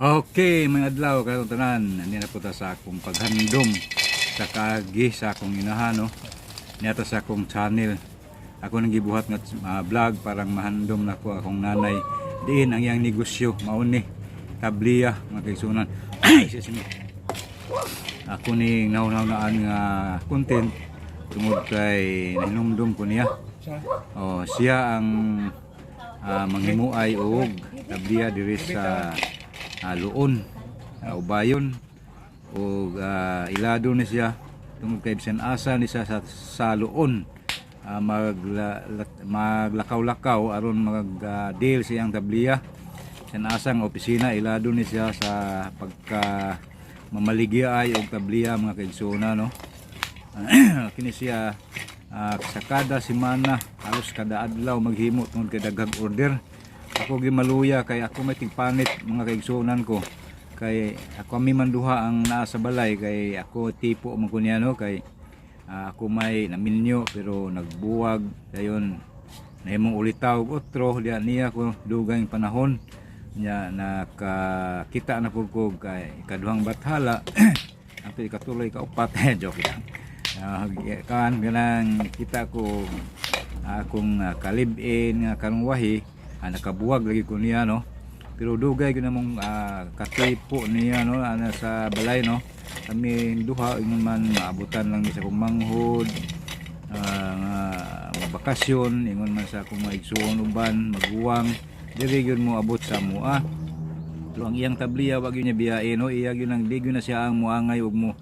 Okay, mga adlaw karon tanan. Ani na po ta sa akong paghandom sa kaagi sa akong inahan, no. Niya sa akong channel. Ako nang gibuhat nga vlog parang mahandom na ko akong nanay. Diin ang iyang negosyo mao ni tabliya, mga kaigsunan. Excuse me. Ako ni nauna-unaan nga content tungod kay nahinumdum ko niya. Oh, siya ang manghimuay og tabliya diri sa Luon, Ubayon. Og ilado ni siya tungod kay bisan asa ni siya sa Luon maglakaw-lakaw aron mag deal siyang tabliya. Bisan asa nga opisina, ilado ni siya sa pagka mamaligya ay og tabliya, mga kaigsoona, no. Kini siya sa kada semana, halos kada adlaw maghimo tungod kay daghang order. Ako gimaluya kay ako may tigpanit, mga kaigsuonan ko, kay ako mi man duha ang naa sa balay, kay ako tipo man ko niya, no, kay ako may naminyo pero nagbuwag dayon, nahimong ulitaw og otro diya niya ko dugay panahon nya nakakita na pud ko kay ikaduhang bathala ang ikatuloy, kaupat, joke lang. Kan kanang kita ko akong kalib-in nga karong wahi, nakabuwag lagi ko niya, no, pero dugay gyud namong katipo niya, no, ana sa balay, no. Kami duha, ingon man maabutan lang ni sa akong manghod nga bakasyon, ingon man sa akong mga igsuon uban maguwang diri gyud mo abot sa mua. Pero ang iyang tabliya, wag yun niya biyain, no. Iya gyud ang di gyud na siya ang muangay ug mo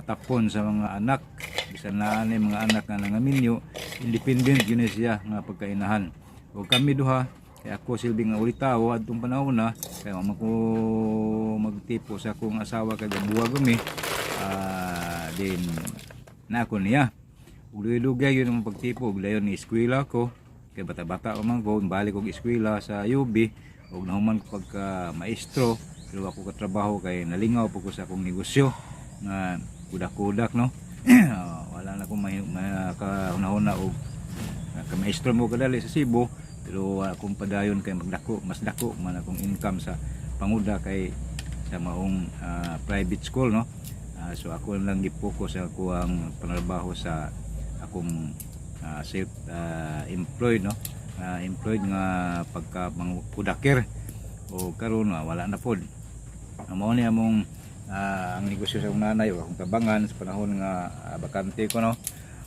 tapon sa mga anak. Bisan naa ni mga anak nga nangaminyo, independent gyud na siya nga pagkainahan. Ug kami duha kay ako silbi nga ulitawo adtong panahon na kay wa man ko magtipo sa akong asawa kay gabuwag kami din na ako niya. Ug dugay yun ang pagtipo ug dayon ni eskwela ko kay bata-bata pa man ko, balik og eskwela sa UB ug nahuman ko pagka maestro, pero ako katrabaho kay nalingaw po ko sa akong negosyo nga kudak-kudak, no. Wala na akong may kahuna-huna og kamaestro mo kadali sa Cebu, pero akong padayon kay magdako, mas dako man akong income sa panguda kay sa maong private school, no. So ako lang gipokus sa ako ang panarbaho sa akong self employed, no, employed nga pagka mangkudaker o karon wala na pod. Ang mao ni among ang negosyo sa akong nanay o akong tabangan sa panahon nga bakante ko, no.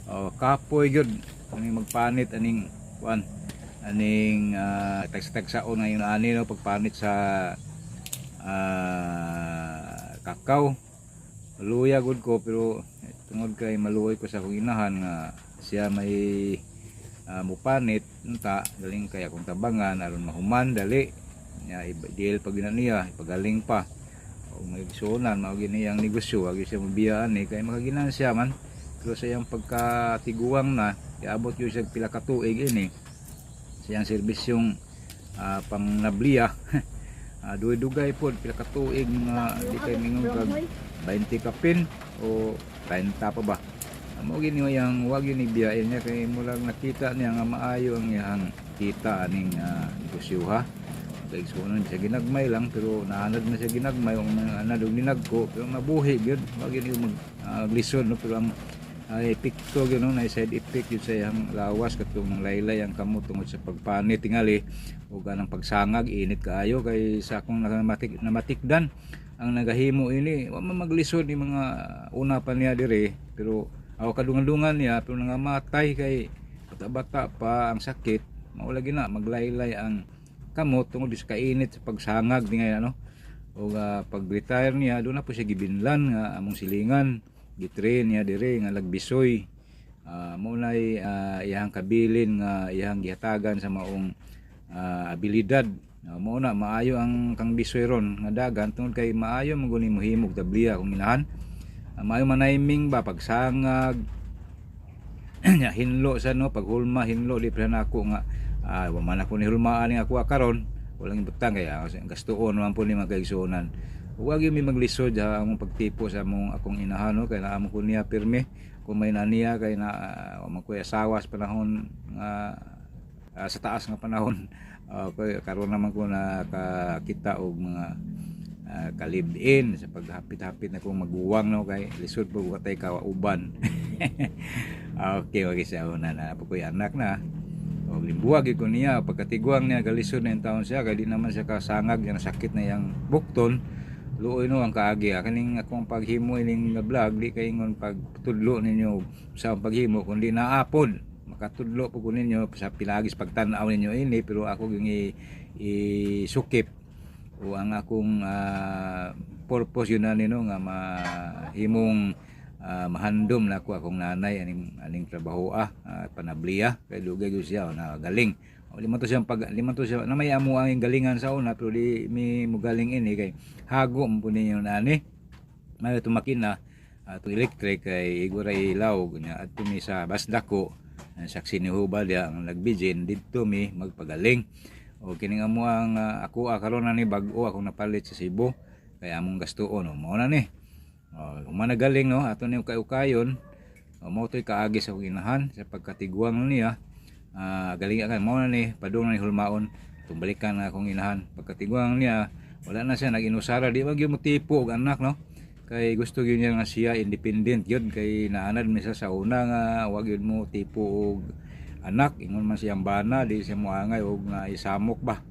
O, kapoy gyud aning magpanit aning kuan aning tagsa-tagsaon ngayon ani, no, pagpanit sa kakao. Maluya gud ko, pero tungod kay maluoy ko sa akong inahan nga siya may mupanit unta galing kay akong tabangan aron mahuman dali nya deal pag gina niya ipagaling pa o may gisuonan. Mao gini ang negosyo, wag siya mabiyaan ni kay makaginansya man, pero sa iyang pagkatiguang na iabot yun siya pila ka tuig ini sa iyang serbisyong pangnabliya, dugay-dugay pod, pila ka tuig nga di kay mingon kag 20 kapin o 30 pa ba. Mao gini yang wag yun ibiyain niya kay mulang nakita niya nga maayo ang iyang kita aning negosyo ha. Kay igsuonan siya ginagmay lang, pero naanad na siya ginagmay o naanad og dinagko, pero mabuhi gyud, wag yun yung mag glisod, no, pero ang epekto gyud, no, na side effect gyud sa iyang lawas katong laylay ang kamot tungod sa pagpanit tingali ug anang pagsangag, init kaayo. Kay sa akong namatik namatikdan ang nagahimo ini, wa man maglisod ni mga una pa niya dire, pero aw kadungan-dungan niya, pero nangamatay kay bata-bata pa ang sakit mao lagi na maglaylay ang kamot tungod sa kainit sa pagsangag di ngayon, ano. O pag-retire niya, doon na po siya gibinlan nga among silingan, gitrain niya dire nga lagbisoy. Mao nay iyang kabilin nga iyang gihatagan sa maong abilidad. Mao na maayo ang kang bisoy ron nga dagan tungod kay maayo man guni mohimog tabliya kung inahan. Maayo manayming ba pagsangag nya hinlo sa, no, paghulma hinlo di pa nako nga wa man ako ni hulmaan ni ako karon, walang butang kay gastuon man po ni mga kaigsuonan. Huwag yung may maglisod ha, among pagtipo sa among akong inahan, no, kay naamo ko niya pirmi kung may naniya kay na wa man ko'y asawa sa panahon nga sa taas nga panahon. Kay karon naman ko nakakita og mga Pagka-live-in sa paghapit-hapit na kong maguwang, no, kay lisod po katay kauban. Okay, sa una na po ko'y anak na. O limbuwag ko niya pagkatiguang niya, galisod na yung taon siya kay di naman siya kasangag yang sakit na yang bukton. Luoy, no, ang kaagi kaning akong paghimo ining nga vlog, di kay ingon pagtudlo ninyo sa akong paghimo, kundi naapod makatudlo po ko ninyo sa pinagis pagtan-aw ninyo ini. Pero ako yung isukip o ang akong purpose yun na nino nga mahimong mahandom na ako akong nanay aning aning trabaho panabliya, kay dugay gyud siya na galing. O, lima to siyang pag lima to siya na may amo ang galingan sa una, pero di mi mugaling ini kay hago mo po ninyo nani may tumakin na atong electric kay iguray ilaw nya adto mi sa Basdako, ang saksi ni Huba diya ang nagbijin didto mi magpagaling. O kining amo ang ako karon na ni bag-o akong napalit sa Cebu kay among gastuon. O mao na ni. O human nagaling, no, ato ni ukay-ukayon. O mao to'y kaagi sa akong inahan sa pagkatiguang niya. Galing ka mao na ni, padung na ni hulmaon, tumbalikan na akong inahan. Pagkatiguang niya, wala na siya nag-inusara, di ba gyud mo tipo og anak, no, kay gusto gyud niya nga siya independent gyud, kay naanad mi siya sa una nga wa gyud mo tipo og anak. Ingon man siyang bana, di siya moangay og naisamok ba.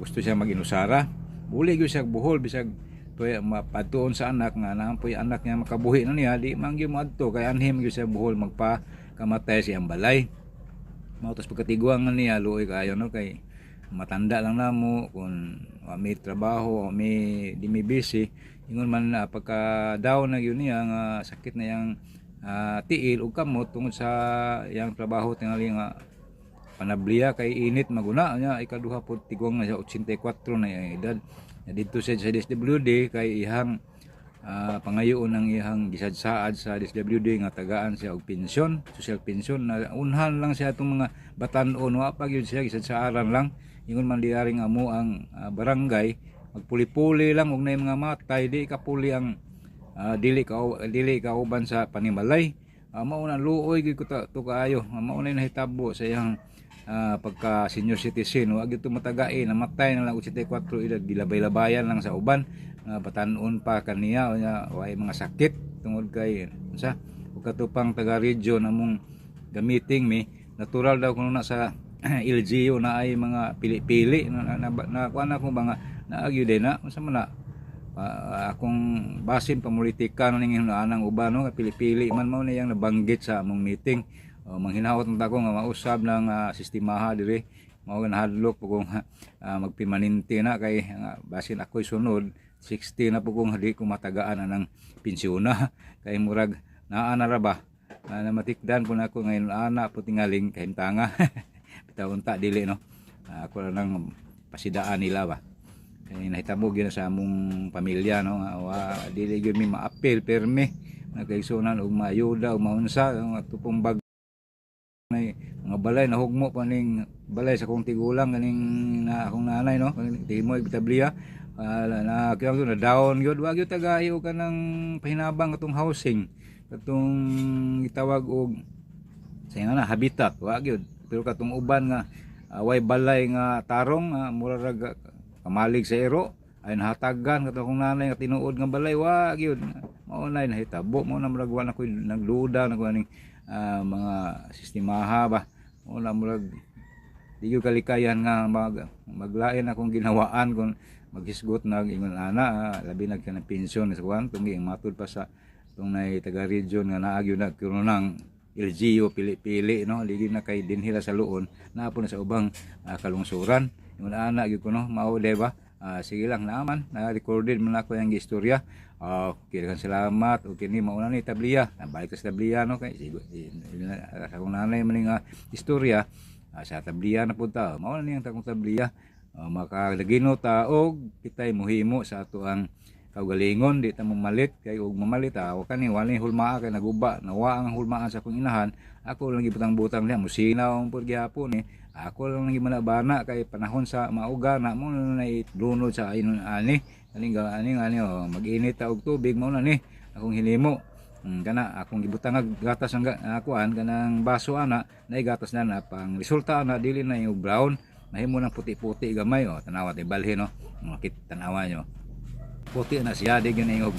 Gusto siya mag-inusara, buli gyud siya buhol bisag tuy mapatuon sa anak nga naa po'y anak niya makabuhi na niya, di man gyud moadto kay anhim gyud siya buhol magpa kamatay siyang balay. Mao tos pagkatiguang na niya, luoy kaayo, no, kay matanda lang namo kung wa may trabaho, wa may di mi busy. Ingon man na pagka down na gyud niya nga sakit na yang tiil ug kamot tungod sa yang trabaho tingali nga panabliya, kay init maguna niya. Ikaduha po tiguang na siya, 84 na iyang edad. Na didto siya sa DSWD kay ihang pangayoon ang iyang gisadsaad sa DSWD nga tagaan siya og pensyon, social pension na unhan lang siya itong mga batan-on, wa pa gyud siya gisadsaaran lang. Ingon man diari nga mo ang barangay magpuli-puli lang og nay mga matay, di kapuli ang dili kauban sa panimalay. Mao na, luoy gyud ko to kaayo. Mao na nahitabo sa iyang pagka senior citizen, wa gyud to matagae, namatay na lang 84 edad, gilabay-labayan lang sa uban nga batan-on pa kaniya unya way mga sakit tungod kay unsa ug katupang taga region among gamiting mi natural daw kuno na sa LGU na ay mga pili-pili na na, na, na, kuan ako ba nga naagyo din na unsa man na akong basin pamulitika no ning anang uban, no, pili-pili man. Mao na iyang nabanggit sa among meeting. O, manghinaot na ko nga mausab ng sistemaha diri. Mao nga nahadlok po kung magpimaninti na kay basin ako'y sunod 60 na po kung di ko matagaan anang pensiyona kay murag naa na ra ba na matikdan po na ako ngayon ana po tingaling kahimtanga. Bitaw unta dili, no. Ako lang nang pasidaan nila ba kay nahitabo gyud na sa among pamilya, no, nga wa dili gyud mi maapil perme nagkaigsunan og maayuda o maunsa ang ato pong bag nay mga balay nahugmo pa ning balay sa akong tigulang kaning na akong nanay, no, timoy bitabliya na kaya na down gyud, wa gyud tagayo ka ng pahinabang atong housing katong gitawag og sa nga na habitat, wa gyud. Pero katong uban nga way balay nga tarong, mura ra kamalig sa ero ay nahatagan katong akong nanay nga tinuod nga balay, wa gyud. Mao na nahitabo, mao na murag wa na koy nagduda na ko aning mga sistemaha ba. Mao na murag di gyud kalikayan nga maglain akong ginawaan kung maghisgot nag ingon ana, labi nag kanang pensyon sa kuan tunggi ang matud pa sa tong nay taga region nga naa gyud na kuno nang LGU pili-pili, no, ligi na kay dinhila sa luon naa po na sa ubang kalungsuran. Ingon ana gyud kuno mao, di ba? Sige lang naaman na recorded man ako yung istorya. Okay, daghang salamat. Okay ni mauna ni tabliya. Balik sa tabliya, no, kay sigo sa akong nanay man nga istorya sa tabliya na punta. Mao na niyang takong tabliya. Makalagino ta og kitay muhimo sa ato ang kaugalingon, di ta mamalit kay og mamalit ta wa kani wala ni hulmaa kay naguba nawa ang hulmaan sa akong inahan. Ako lang gibutang-butang niya musinaw ang pud gihapon ni ako lang gimanabana kay panahon sa mauga na mo na lunod sa inon ani kaning ani ani oh, mag-init ta og tubig, mao na ni akong hinimo. Kana akong gibutang og gatas ang kuan kanang baso ana na gatas na na pang resulta ana dili na yung brown, nahimo ng puti-puti gamay. Oh, tanawa tay balhin, no, mga kit tanawa nyo. Puti na siya, di gyud og